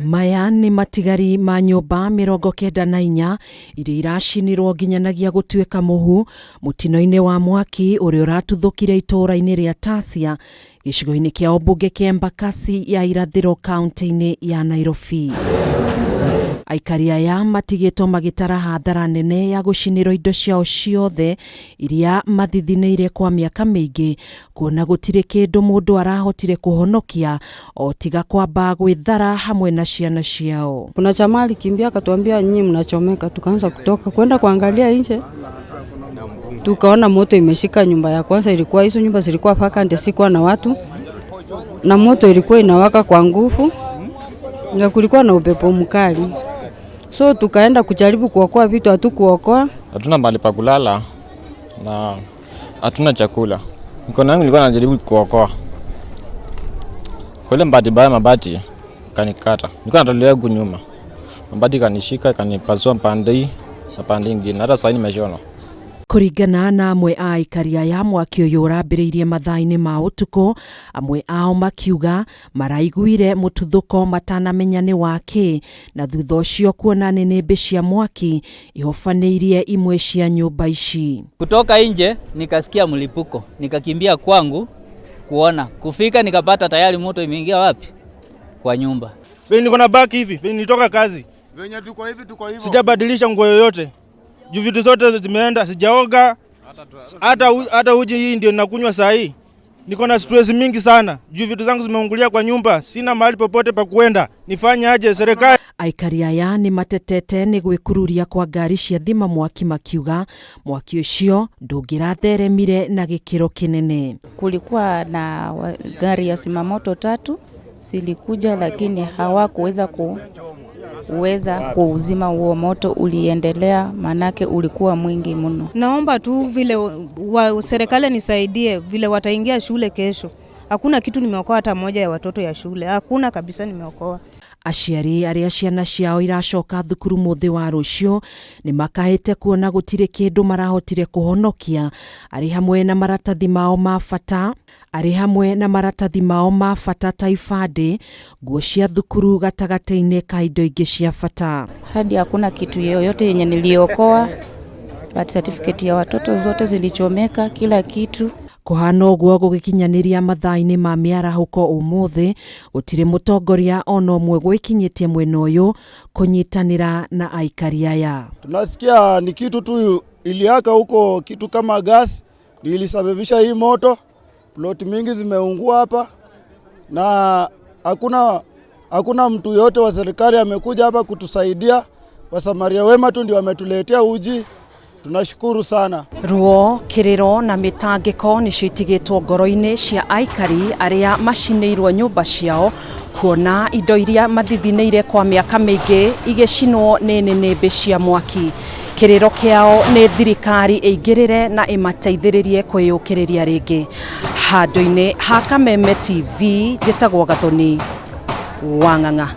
Maya nĩ matigari ma nyũmba 94 iria iracinirwo nginyanagia gũtuĩka mũhu mũtino-inĩ wa mwaki ũrĩa ũratuthũkire itũũra-inĩ rĩa Tasia gĩcigo-inĩ kĩa ũmbunge kĩa Embakasi ya irathĩro kaunti-inĩ ya Nairobi. Aikari aya matigĩtwo magĩtara hathara nene ya gũcinĩrwo indo ciao ciothe iria mathithinĩire kwa mĩaka mĩingĩ, kuona gũtirĩ kĩndũ mũndũ arahotire kũhonokia o tiga kwamba gwĩthara hamwe na ciana ciao. Kuna jamaa alikimbia akatuambia, nyinyi mnachomeka. Tukaanza kutoka kwenda kuangalia nje, tukaona moto imeshika nyumba ya kwanza. Ilikuwa hizo nyumba zilikuwa vacant, sikuwa na watu, na moto ilikuwa inawaka kwa nguvu na kulikuwa na upepo mkali, so tukaenda kujaribu kuokoa vitu, hatukuokoa. Hatuna mahali pa kulala na hatuna chakula. Mikono yangu nilikuwa najaribu kuokoa. Kwa ile bahati mbaya mabati kanikata. Nilikuwa natolea huku nyuma. Mabati kanishika kanipasua pande hii na pande ingine. Hata sasa nimeshona. Kũringana na amwe a aikari aya, mwaki ũyũ ũrambĩrĩirie mathaa-inĩ ma ũtukũ, amwe ao makiuga maraiguire mũtuthũko matanamenya nĩ wakĩ, na thutha ũcio kuona nĩnĩmbĩ cia mwaki ihobanĩirie imwe cia nyũmba ici. Kutoka nje nikasikia mlipuko, nikakimbia kwangu kuona. Kufika nikapata tayari moto imeingia wapi? Kwa nyumba. Venye niko na baki hivi, venye nitoka kazi. Venye tuko hivi, tuko hivyo. Sijabadilisha nguo yoyote. Juu vitu zote zimeenda, sijaoga. Hata uji hii ndio nakunywa saa hii. Niko na stress mingi sana. Juu vitu zangu zimeungulia kwa nyumba, sina mahali popote pa kuenda. Nifanye aje serikali? Aikari aya nĩ matetete nĩ gwĩkururia kwa ngari cia thima mwaki, makiuga mwaki ũcio ndũngĩratheremire na gĩkĩro kĩnene. Kulikuwa na gari ya zimamoto tatu zilikuja, lakini hawakuweza kuweza kuuzima huo moto, uliendelea manake ulikuwa mwingi mno. Naomba tu vile serikali nisaidie vile wataingia shule kesho. Hakuna kitu nimeokoa hata moja ya watoto ya shule. Hakuna kabisa nimeokoa. Aciari arĩa ciana ciao iracoka thukuru mũthĩ wa rũciũ nĩ makahĩte kuona gũtirĩ kĩndũ marahotire kũhonokia, arĩ hamwe na maratathi mao ma bata arĩ hamwe na maratathi mao ma bata ta ibandĩ, nguo cia thukuru gatagatĩ-inĩ ka indo ingĩ cia bata. Hadi hakuna kitu yoyote yenye niliokoa. Birth certificate ya watoto zote zilichomeka, kila kitu. Kũhana ũguo gũgĩkinyanĩria mathaa-inĩ ma mĩarahũko ũmũthĩ, gũtirĩ mũtongoria ona ũmwe gwĩkinyĩtie mwena ũyũ kũnyitanĩra na aikari aya. Tunasikia ni kitu tu iliaka huko, kitu kama gas ndio ilisababisha hii moto. Ploti mingi zimeungua hapa na hakuna mtu yote wa serikali amekuja hapa kutusaidia. Wasamaria wema tu ndio wametuletea uji. Tunashukuru sana. Ruo, kĩrĩro na mĩtangĩko nĩcio itigĩtwo ngoro-inĩ cia aikari arĩa macinĩirwo nyũmba ciao, kuona indo iria mathithinĩire kwa mĩaka mĩingĩ igĩcinwo nĩ nĩnĩmbĩ cia mwaki. Kĩrĩro kĩao nĩ thirikari ĩingĩrĩre na ĩmateithĩrĩrie kwĩyũkĩrĩria rĩngĩ. Handũ-inĩ ha Kameme TV, njĩtagwo Gathoni Wang'ang'a.